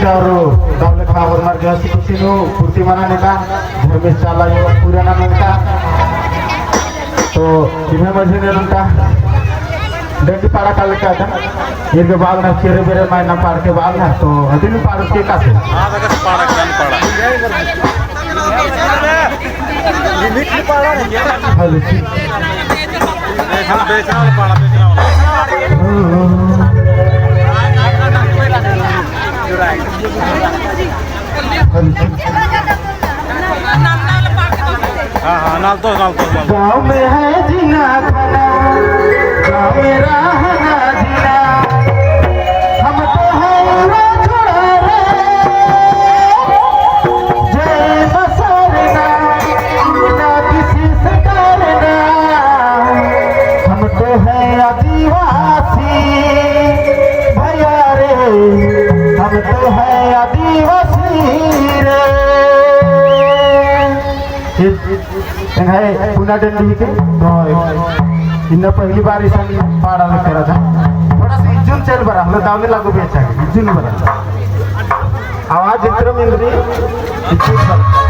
और दावले खावर मार गया कुछ पूर्ति मनाने का धर्मेश चाला यो पुराना का तो इन्हें मजे ने उनका डंडी पाड़ा का लेका था इनके बाल ना चेहरे बेरे माय ना पाड़ के बाल ना तो अदिन पाड़ के कासे हेलो जी। हेलो जी। गाँव में है जीना खाना, गाँव में रहना जीना, हम तो है छोड़ा रे जय बसरना, ना किसी से डरना, हम तो है आदिवासी भैया रे, हम तो है आदिवासी रे। है पुना डंडी के तो इन्न पहली बार इसन पाड़ा में करा था, थोड़ा सा इज्जुन चल बरा हम दावने लागू भी अच्छा है इज्जुन बरा आवाज इतना मिल रही इज्जुन बरा।